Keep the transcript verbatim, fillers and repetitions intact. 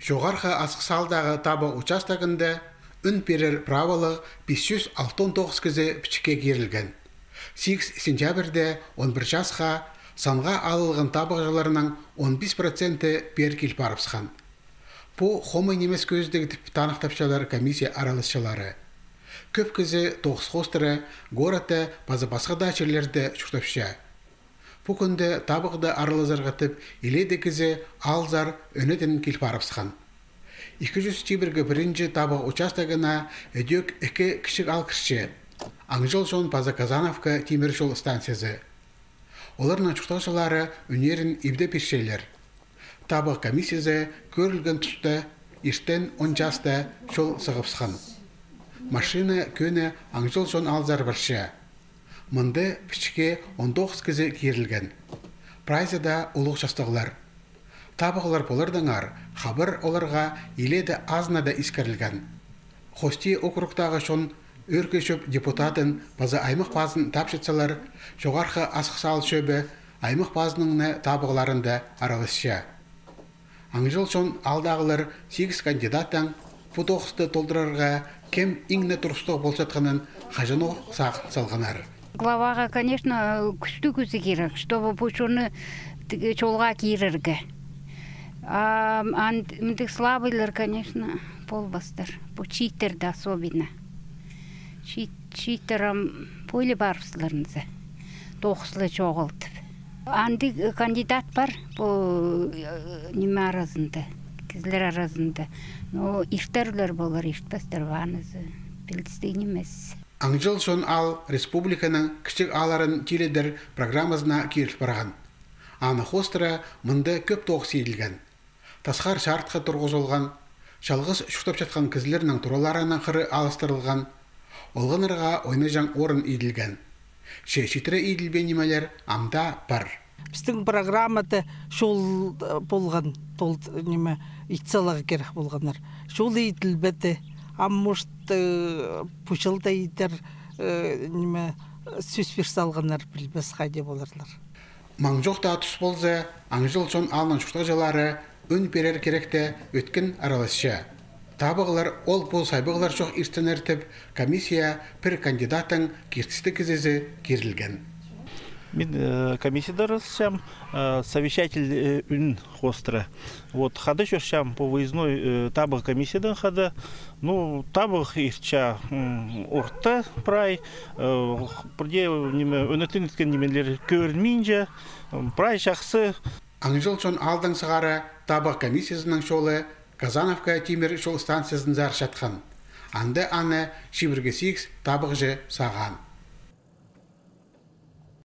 Чоғархы Асхыс аалдағы табығ участогында ӱн пирер праволығ пис чӱс алтон тоғыс кізі пічікке кирілген. Сигіс сентябрьде он пір часха санға алылған табығҷыларның он пис проценті пеер кил парыбысхан. Пу хомай нимес кӧзідіг тіп таныхтапчалар комиссия араласчылары. Кӧп кізі тоғыс хоостыра городта паза пасха даа чирлерде чуртапча. Пу кӱнде табығда аралазарға тіп илееде кізі аалзар ӧнетін кил парыбысхан. Ікі чӱс чибіргі пірінҷі табығ участогына ідӧк ікі кічіг аал кірче: Аңҷыл чон паза Казановка тимір чол станциязы. Оларның чуртағҷылары ӱннерін ибде пирчелер. Табығ комиссиязы кӧрілген туста иртен он часта чол сығыбысхан. Машина кӧні Аңҷыл чон аалзар парча. Мында пічікке он тоғыс кізі кирілген. Прайзы даа улуғ частығлар. Табығлар полардаңар хабар оларға илееде азынада искірілген. Хости округтағы чон Ӧӧркі Чӧп депутатын паза аймах пазын тапчатсалар, Чоғархы Асхыс аал чӧбі аймах пазының на табығларында араласча. Аңҷыл чон аалдағылар сигіс кандидаттаң пу тоғысты толдырарға кем иң не турыстығ полчатханын хаҷанох сағын салғаннар. Главаға, конечно, кӱстіг кізі кирек, чтобы пу чонны тігі чолға кирерге. А ан-, мындағ слабыйлар, конечно, полбастар. Пу чииттерде особенно. Чиит-, чииттер ам поле парыбыстылар нооза. Тоғыс ла чоғалтып. Андағ кандидат пар, пу, э, ниме аразында, кізілер аразында. Но иртерлер полар, иртпестер, ванызы пілдістіг нимес. Аңҷыл чон аал республиканың кічіг аалларын тиледір программазына киріл парған. Аны хоостыра мында кӧп тоғыс иділген. Тасхар чарытхы турғызылған, чалғыс чуртапчатхан кізілернің тураларының хыры алыстырылған, олғаннарға ойнаҷаң орын иділген. Че читіре иділбеен нимелер ам даа пар. Пістің программада чол, э, полған, тол, ниме, ит саларға кирек полғаннар. Чол иділбеді, ам, может, э, пу чылда идер, э, ниме, сӧс пир салғаннар, пілбес, хайди поларлар. Маң чох таа тус полза, Аңҷыл чон аалның чуртағҷылары ӱн пирер киректе ӧткін араласча. Табығлар ол-пу сайбағлар чох иртеннер тіп, комиссия пір кандидаттың киртістіг кізізі кирілген. Мин, э, комиссияда араласчам, э, совещатель, э, ӱн хоостыра. Вот, хада чӧрчем пу выездной, э, табығ комиссиядаң хада. Ну, табығ иртче, м, орта прай, э, пірдее, ниме, ӧнетін иткен нимелер кӧрінминче, м, прай чахсы. Аңҷыл чон аалдаң сығара табығ комиссиязының чолы Казановка тимір чол станциязынзар чатхан. Анда аны чибіргі сигіс табығҷы сағаан.